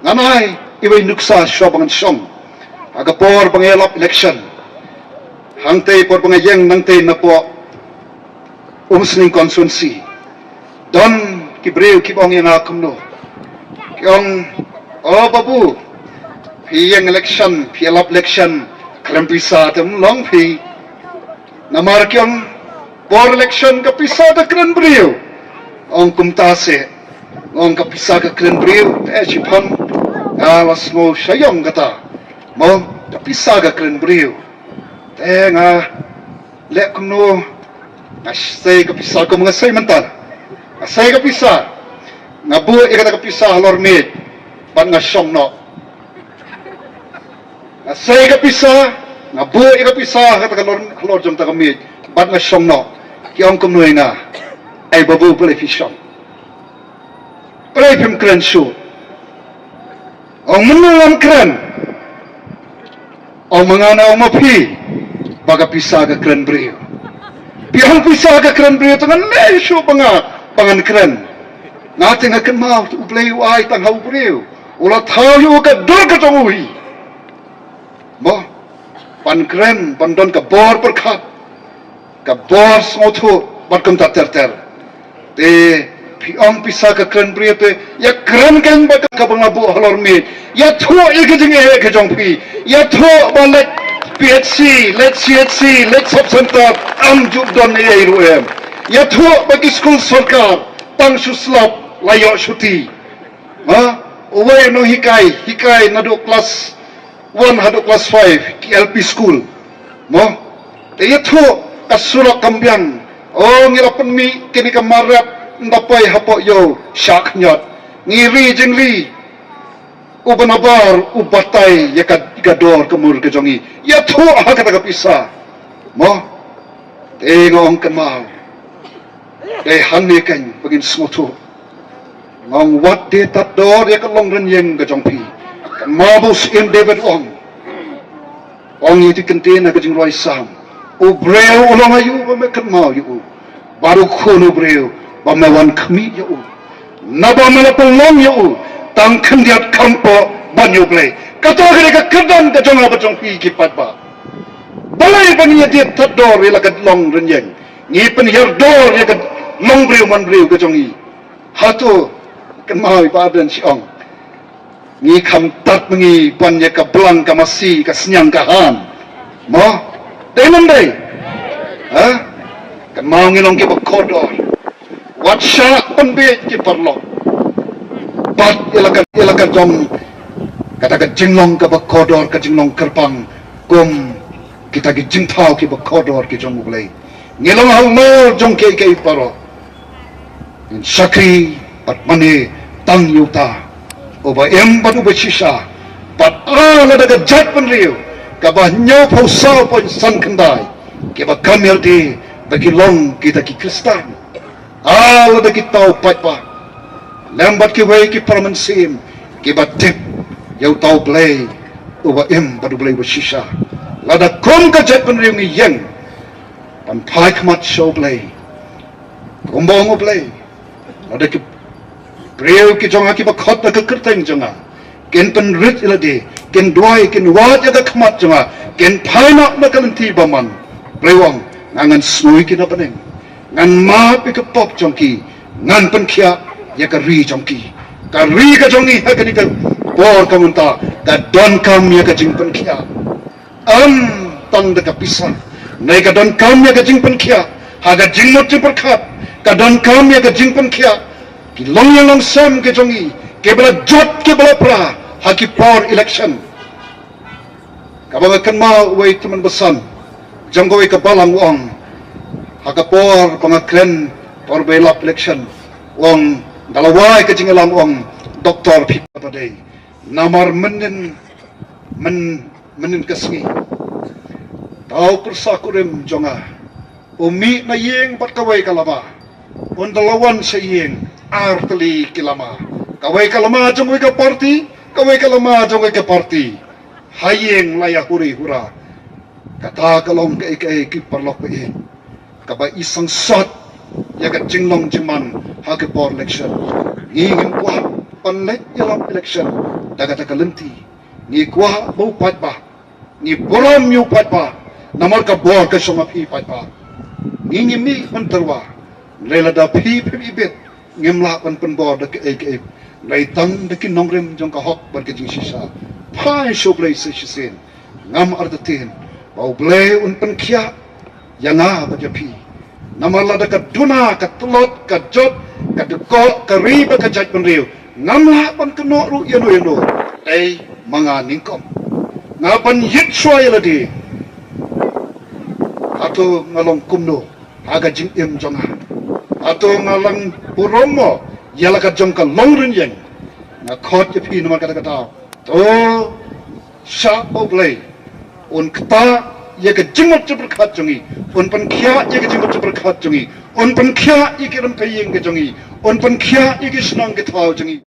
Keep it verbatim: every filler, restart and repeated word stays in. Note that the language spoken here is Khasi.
Ngan ai iwei i nuksa shuwa ba ngan shong ha ka por ba nga ïalap election. Hangtei por ba nga ïeng nangtei napoh Umsning constituency, don ki briew ki ong ïa nga kumno. Ki ong, "O babu, phi ïeng election, phi ïalap election, khlem pisa te ym long phi." Namar ki ong, "Por election ka pisa ka kren briew." Ong kumta se. Ong ka pisa ka kren briew, te shiphang. Nga la sngew shaiong kata. Mo, ka pisa ka kren briew. Te nga leh kumno, nga sei ka pisa kum nga sei mynta. Nga sei ka pisa. Nga buh ïa kata ka pisa halor miej. Bad nga shong noh. Nga sei ka pisa, nga buh ïa ka pisa ha kata ka halor, halor jong kata ka miej. Bad nga shong noh. Ki ong kumno ïa nga. Ai babu, balei phi shong? Balei phim kren shuh? Ong mynno ngam kren. Ong ma nga ne ong ma phi, ba ka pisa ka kren briew. Phi ong pisa ka kren briew, te ngan leh shuh ba nga, ba ngan kren. Nga te nga kynmaw, U Blei u ai tang ha u briew. U la thaw ïa u ka dur ka jong u hi. Mo, ban kren, ban don ka bor pyrkhat, ka bor sngewthuh, bad kumta ter ter. Te phi ong pisa ka kren briew te, ïa kren keiñ bad kaba nga buh halor miej. Ïathuh ïa ka jingeh ka jong phi. Ïathuh ba leit P H C, leit C H C, leit sub center, ym ju don ei ei ruh em. Ïathuh ba ki skul sorkar, tang shu slap, la ïoh shuti. Ha? Uwei u nonghikai, hikai naduh klas one haduh klas five, ki L P school. Mo? Te ïathuh ka surok kam biang. O, ngi la pynmih kane ka mar rep, ynda poi hapoh ïew, shah khñiot. Ngi ri jingri, u ba nabar, u batai ïa ka, ka dor ka mur ka jong ngi. Ïathuh ha kata ka pisa. Mo? Te nga ong kynmaw. Te hangne keiñ ba ngin sngewthuh. Nga ong wat de tad dor ïa ka long rynïeng ka jong phi. Kynmaw ba u Syiem David u ong. Ong ïa ki kyntien ha ka jingrwai Salm. U briew u long aïu ba me kynmaw ïa u. Bad u khun u briew ba me wan khmih ïa u. Naba me la pynlong ïa u tang khyndiat khampoh ban ïa U Blei. Kata ka dei ka kyrdan ka jong nga bad jong phi ki paidbah. Balei ba ngi ïa de tad dor ïa la ka long rynïeng. Ngi pynhiar dor ïa ka long briew man briew ka jong ngi. Hato, kynmaw i Bah Ardent shi ong. Ngi kham tad ma ngi ban ïa ka blang ka masi ka sniang ka han. Mo? Dei nam dei? Ha? Kynmaw ngi long kiba kordor. Wat shah pynbeit ki paralok. Bad ïa la ka, ïa la ka jong kata ka jinglong kaba kordor, ka jinglong kyrpang kum kita ki jingthaw kiba kordor ki jong U Blei. Ngi long halor jong kiei kiei baroh. Ngin shakri bad mane tang ïa uta uba im bad uba shisha. Bad ah, lada ka jaitbynriew kaba hynñiewphew saw point san khyndai kiba kam ïalade ba ki long kita ki Khristan. Ah, lada kita u paidbah lem bad kiwei ki para mynsiem kiba tip ïa uta U Blei uba im bad U Blei uba shisha. Lada kum ka jaitbynriew ngi ïeng ban phai khmat sha U Blei. Kumba ong U Blei, lada ki briew ki jong nga kiba khot da ka kyrteng jong nga kin pynrit ïa lade, kin duwai, kin wad ïa ka khmat jong nga, kin phai noh na ka lynti bymman. Blei u ong, nga ngan sngew ïa ki na bneng. Ngan map ïa ka pop jong ki, ngan pynkhiah ïa ka ri jong ki. Ka ri ka jong ngi ha kane ka por ka mynta ka donkam ïa ka jingpynkhiah. Ym tang da ka pisa. Nai ka donkam ïa ka jingpynkhiah ha ka jingmut jingpyrkhat. Ka donkam ïa ka jingpynkhiah ki longïing longsem ki jong ngi, kiba la jot kiba la pra ha ki por election. Kaba nga kynmaw uwei u tymmen basan jong kawei ka balang u ong, ha ka por ba nga kren por ba ïalap election, u ong, da la wai ka jingïalang, u ong, Doktor, phi pat pat dei. Namar mynnin, myn, mynnin ka sngi, uta u pyrsa kurim jong nga u mih na ïing bad kawei ka lama. Un da la wan sha ïing ar tylli ki lama. Kawei ka lama jong kawei ka party, kawei ka lama jong kawei ka party. Ha ïing la ïa huri hura. Kata ka long kaei kaei ki paralok ba ïeit, kaba i sangsot ïa ka jinglong jingman ha ka por election. Ngi ngim kwah ban leit ïalap election Da kata ka lynti ngi kwah ba u paidbah, ngi burom ïa u paidbah, namar ka bor ka shong ha phi paidbah. Ngi ngi mih ban tyrwa, lei lada phi phim ibit, ngim lah ban pynbor da kaei kaei, lei tang da ki nongrim jong ka hok bad ka jingshisha. Phai sha U Blei sa shisien. Ngam artatien ba U Blei un pynkhiah ïa nga bad ïa phi. Namar lada ka duna, ka tlot, ka jot, ka dkoh, ka ri bad ka jaitbynriew, ngam lah ban kynnoh ruh ïano ïano. Dei ma nga nyngkong. Nga ban ïit shuwa ïa lade. Hato nga long kumno ha ka jingim jong nga? Hato nga long burom mo ïa la ka jong ka longrynïeng? Nga khot ïa phi namar kata ka daw. To shah ba U Blei un ktah ïa ka jingmut jingpyrkhat jong ngi, un pynkhiah ïa ka jingmut jingpyrkhat jong ngi, un pynkhiah ïa ki rympei ïing ka jong ngi, un pynkhiah ïa ki shnong ki thaw jong ngi.